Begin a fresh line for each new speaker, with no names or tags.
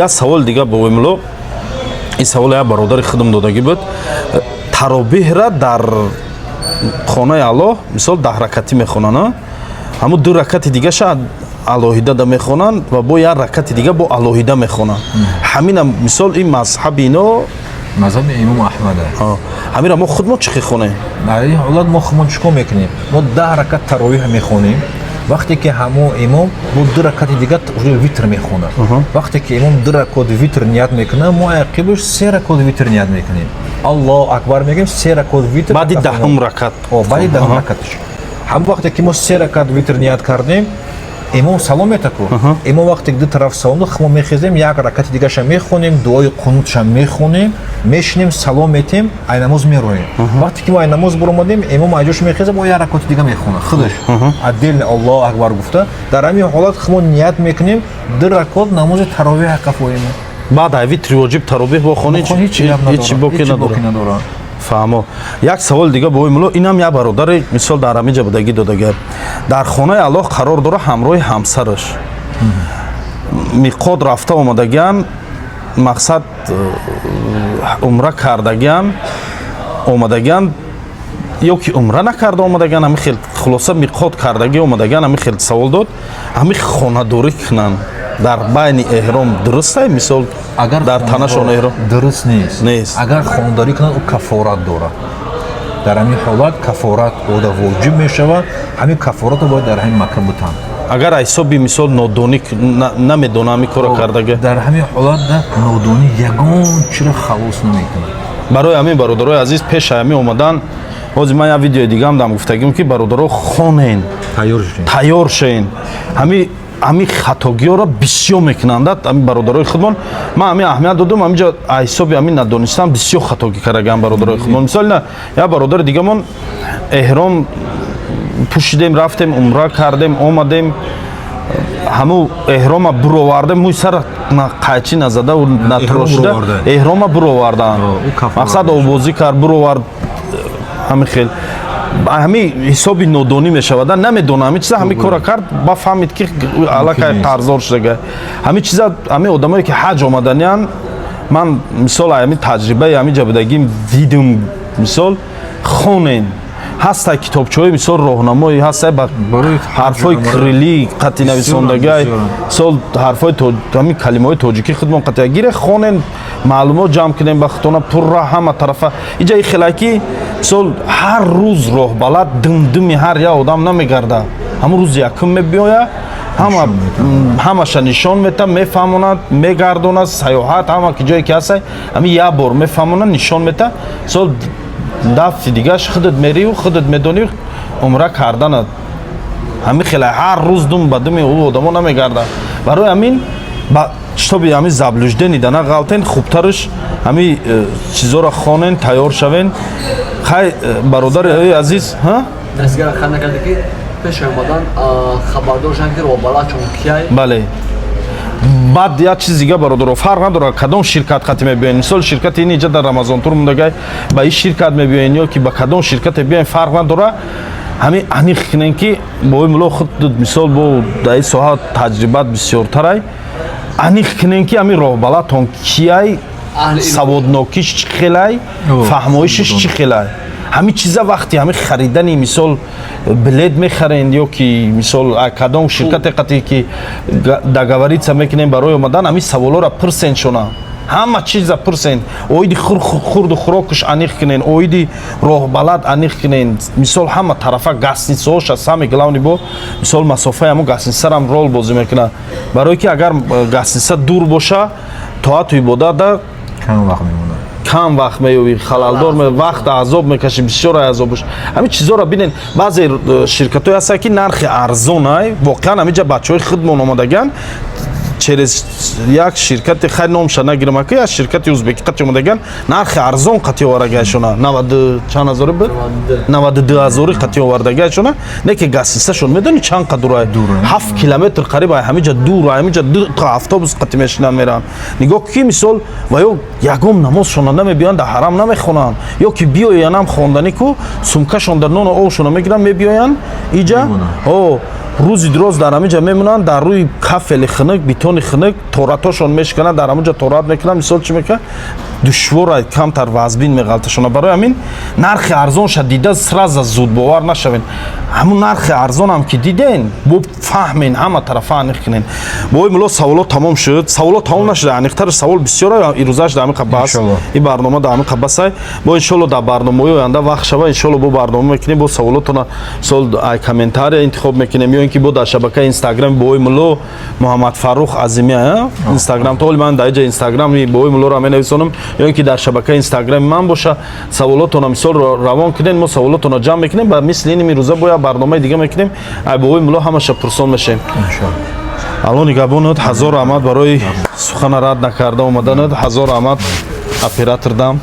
Як савол дига, бовимло, ин савол як бародари худам додагӣ буд. Таробиҳра дар хонаи Аллоҳ, мисол, 10 ракатӣ мехонанд, ҳамун ду ракати дигаша алоҳида да мехонанд ва бо як ракати дига бо алоҳида мехонанд. Ҳамина, мисол, ин мазҳаби ино?
Мазҳаби имом Аҳмада.
Ҳамира мо худ мо чӣ хонем?
Дар ин ҳолат мо худмон чӣ кор мекунем? Мо 10 ракат таровиҳ мехонем. Вақте ки ҳамон имом бо ду ракати дига витр мехонад, вақте ки имом ду ракот витр ният мекунад, мо ақибаш се ракот витр ният мекунем, Аллоҳу акбар мегӯем, се ракот витр.
Баъди даҳум ракат.
Баъди даҳум ракаташ. Ҳамон вақте ки мо се ракат витр ният кардем, имом салом метаку. Имом вақте ду тараф салом дод, мо мехезем, як ракати дигаша мехонем, дуои қунутша мехонем, мешинем, салом метем, ай намоз мероем. Вақте ки мо ай намоз буромадем, имом айҷош мехеза, бо як ракати дига мехонад худаш отдельно, Аллоҳу акбар гуфта. Дар ҳамин ҳолат мо ният мекунем ду ракот намози таровиҳ қафоем.
Баъд ай витри воҷиб таровиҳ бохонӣ, ҳечи боке надорад. Фаҳмо. Як савол дига, бовои мулло, инам як бародари, мисол, дар ҳамин будагӣ додага. Дар хонаи Аллоҳ қарор дора, ҳамроҳи ҳамсараш миқот рафта омадагиан, мақсад, умра кардагиан омадагиан ё ки умра накарда омадагиан, ҳами хел, хулоса, миқот кардагӣ омадагиан. Ҳами хел савол дод: ҳами хонадорӣ кунанд дар байни эҳром дурустай, мисол?
Агар
дар танашон эҳром
дуруст нест.
Нест.
Агар хонадорӣ кунанд, ӯ кафорат дорад. Дар ҳамин ҳолат кафорат ода воҷиб мешавад. Ҳамин кафоратро бояд дар ҳамин Макка бутанд.
Агар ҳисоби, мисол, нодонӣ, намедона, ҳамин кора кардага?
Дар ҳамин ҳолат нодонӣ ягон чиро халос намекунад.
Барои ҳамин, бародарои азиз, пеши ҳамин омадан, ҳозир ман як видеои дигаам дам гуфтагим, ки бародаро, хонен, тайёр шен. Ҳами хатогиҳоро бисёр мекунанд ҳамин бародарои худмон. Ман ҳамин аҳамият додум, ҳаминҷо ҳисоби ҳамин надонистан бисёр хатогӣ кардагиам бародарои худмон. Мисол, на як бародари дигамон эҳром пӯшидем, рафтем, умра кардем, омадем, ҳаму эҳрома буровардем, мӯи сара қайчи назада натрошида эҳрома буровардан, мақсад, овбозӣ кард, буровард. Ҳамин хел, ҳами ҳисоби нодонӣ мешавад, намедона ҳами чиза, ҳами кора кард, ба фаҳмид, ки аллакай қарздор шудага. Ҳами чиза, ҳами одамое ки ҳаҷ омаданиян, ман, мисол, ҳами таҷрибаи ҳами ҷабудагим дидум. Мисол, хонен, ҳастай китобчаҳои, мисол, роҳнамои ҳастай, ба ҳарфҳои кириллӣ қатъи нависондагай, мисол, ҳарфҳои, ҳамин калимаҳои тоҷикӣ худмон қатъи гире, хонен, маълумот ҷамъ кунем ба худтона пурра ҳама тарафа. Иҷа и хелай ки, мисол, ҳар рӯз роҳбалад димдими ҳар як одам намегарда. Ҳамун рӯзи якум мебиёя, ҳама ҳамаша нишон мета, мефаҳмонад, мегардонад сайёҳат, ҳама ки ҷое ки ҳастай, ҳамин як бор мефаҳмонад, нишон мета. Мисол, дафти дигаш худат мерию, худат медонӣ умра карданат. Ҳамин хеле ҳар рӯз дум ба думи ӯ одамо намегардад. Барои ҳамин, ба чтобы ҳамин заблуждение да нағалтен, хубтараш ҳамин чизоро хонен, тайёр шавен. Хай, бародари азиз.
Дастгира хан накарда, ки пеш омадан хабардор шанд, ки роҳбаладшон кияй.
Бале. Баъд як чиз дига, бародаро, фарқ надорад, кадом ширкат қати мебиёен. Мисол, ширкати ин иҷа дар Рамазонтур мондагай, ба ин ширкат мебиёен ё ки ба кадом ширкате биёен, фарқ надорад. Ҳамин аниқ кунен, ки бои муло худ, мисол, бо дар ин соҳа таҷрибат бисёртарай, аниқ кунен, ки ҳамин роҳбаладтон кияй, саводнокиш чӣ хелай, фаҳмоишиш чӣ хелай. Ҳамин чиза вақти ҳамин харидани, мисол, билет мехарен ё ки, мисол, кадом ширкате қати ки договориться мекунем барои омадан, ҳамин саволҳоро пурсен шона, ҳама чиза пурсен, оиди хурду хӯрокуш аниқ кунен, оиди роҳбалад аниқ кунен. Мисол, ҳама тарафа гостиницаҳоша, самый главный, бо, мисол, масофаи ҳамон гостиницарам рол бозӣ мекунад, барое ки агар гостиница дур боша, тоату ибодата
кам вақт мемонад.
Кам вақт меёбӣ, халалдор, вақт азоб мекашӣ, бисёр азобш. Ҳамин чизоро бинен. Баъзе ширкатҳое ҳастанд, ки нархи арзонай. Воқеан, ҳаминҷа бачаҳои худмон омадаган через як ширкати, хай, номша нагирам, ака, як ширкати узбеки қати омадаган, нархи арзон қати овардагайшона, наваду чанд ҳазори буд, 92 ҳазори қати овардагайшона. Не ки гостиницашон, медони, чанд қа дурай? 7 километр қариб ай ҳамиҷа дур. Ҳамиҷа ду та автобус қати мешинанд, мераванд. Нигоҳ ки, мисол, ва ё ягон намозшона намебиёянд, дар ҳарам намехонанд, ё ки биёянам хонданӣ ку, сумкашон дар нону обшона мегиранд, мебиёянд иҷа. О. Рӯзи дуроз дар ҳамин ҷа мемонанд, дар рӯи кафели хунук, бетони хунук, торатошон мешиканад, дар ҳамон ҷа торат мекунанд. Мисол, чӣ мекунад? Душвора, камтар вазбин меғалташона. Барои ҳамин нархи арзонша дида, сразу зудбовар нашавен. Ҳамун нархи арзонам ки диден, бо фаҳмен, ҳама тарафа аниқ кунен. Бо муло, саволот тамом шуд. Саволот тамом нашуда, аниқтараш савол бисёра. Ирӯзаш дар ҳамин бас, ин барнома дар ҳамин басай. Бо иншолло дар барномаҳои оянда вақт шава, иншолло бо барнома мекунем, бо саволотона, мисол, ай комментария интихоб мекунем ё ин ки бо дар шабакаи Инстаграми Бои Мулло Муҳаммад Фаррух Азимия, Инстаграм то ҳоли ман дар иҷа Инстаграми Бои Муллоро менависонам, ё ин ки дар шабакаи Инстаграми ман боша, саволотона, мисол, равон кунед, мо саволотона ҷамъ мекунем. Ба мисли ин имрӯза бо як барномаи дига мекунем, ай Бои Мулло ҳамаша пурсон мешавем. Алло нигаҳбонат. Ҳазор раҳмат барои сухана рад накарда омаданат. Ҳазор раҳмат оператордам.